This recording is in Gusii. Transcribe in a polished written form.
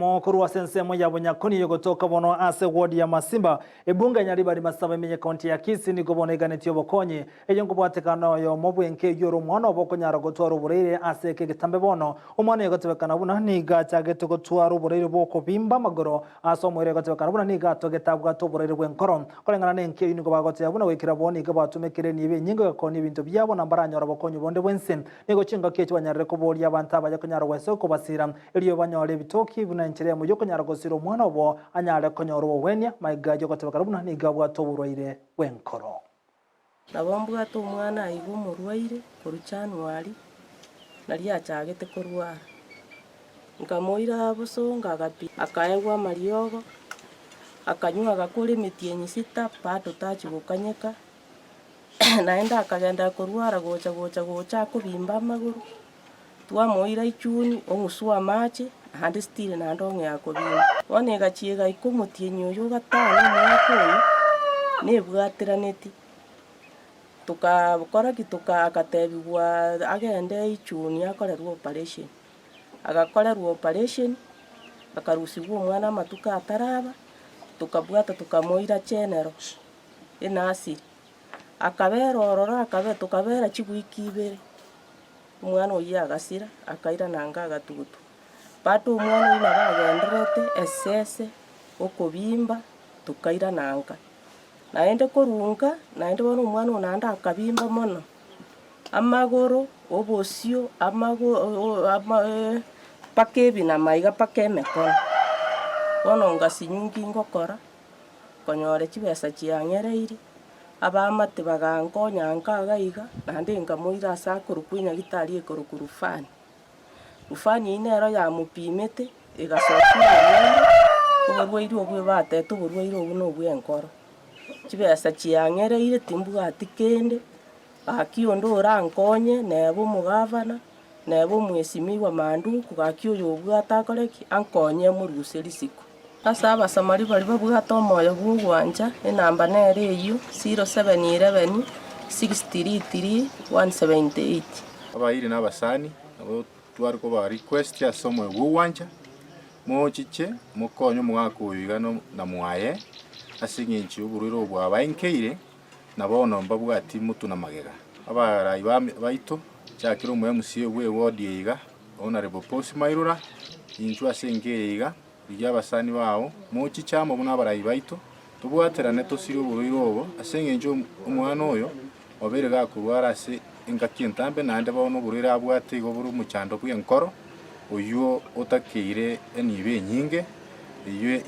Korwa ase ensemo ya Bonyakoni yogotoka bono ase ward ya Masimba, ebunge ya Nyaribari Masaba ime ye county ya Kisii nigo bono eganetie obokonyi. Eyio nkobwatekana oyomo bwenka eyio ore omwana obo okonyara gotwara oboraire ase eke egetambe bono. Omwana oyo egotebekana buna nigo achagete gotwara oboraire bw'okobimba amagoro ase omoerio egotebekana buna nigo atogete abwate oboraire bw'enkoro. Koreng'ana nenka eyio nigo bagoteba buna goikera bono nigo batumekire enibo enyinge gokonya ebinto biabo na mbaranyore obokonyi bonde bwensi. Nigo chingaki echi banyarire koboria abanto abaye konyara gwesokia kobasira Erio banyore ebitoki buna enchera eyemo y'okonyara gosira omwana obo anyare konyora obogwenia, magega y'ogotebekana buna nigo abwate oborwaire bw'enkoro. Nabo mbwate omwana aiga omorwaire korwa January, nario achagete korwara. Nkamoira bosongo agapi akaegwa amariogo, akanywa agakora emetienyi sita bado tachi gokanyeka, naende akagenda korwara gocha gocha gocha akobimba amagoro. Twamoira ichuni, ong'uswa amache, naende still naende ong'ea kobina. Bono egachia egaika omotienyi oyo ogatano omwaka oyo, nebwateraneti, tokakora ki? Toka agatebiwa agende ichuni akorerwe operation. Agakorerwa operation, akarusiwa omwana amatuko ataraba, tokabwata tokamoira general, enursery. Akabera ororo akabe tokabera chiwiki ibere. Omwana oyio agasira, akairana nka agatugutwa. Bado omwana oyio nabo agendererete esese, okobimba, tokairana nka. Naende korwa nka, naende bono omwana oyo naende akabimba mono, amagoro, obosio, amago mpaka ebinama iga mpaka emekono. Bono ngasinywa nki ngokora, konyora chibesa chiang'ereirie. Abaamate bagankonya nka iga iga, naende nkamoira ase akorokwa enyagitari ekorokwa Rufani. Rufani eyio nero yamopimete, egasokia oborwaire, oborwaire obwo batete oborwaire obwo na obwa enkoro. Chibesa chiang'ereire timbwati kende, gaki onde orankonye neba omogavana, neba omwesimigwa Manduku, gaki oyo obwate akore ki? Ankonye morusie risiko. Ase Abasamari baria babwate omoyo bw'ogwancha, enamba nere eyio, 0711 633 178. Abairi na abasani nabo tware koba request ase omoyo bw'ogwancha, mochiche mokonye omogaka oyo iga na mwaye ase eng'encho y'oborwaire obo bwabaenkeire, na bono mbabwati motwe na magega. Abarai baito, chakera omo MCA bwe eward eye iga, Honourable Posy Mairura, inchwe ase enka eye iga, Rigia abasani bao, mochiche amo buna abarai baito, tobwaterane tosirie oborwaire obo, ase engencho omwana oyo obeire gakorwara ase engaki entambe, naende bono oborwaire abwate igo bore omochando bw'enkoro, oyio otakeire enibo enyinge, eyio ya.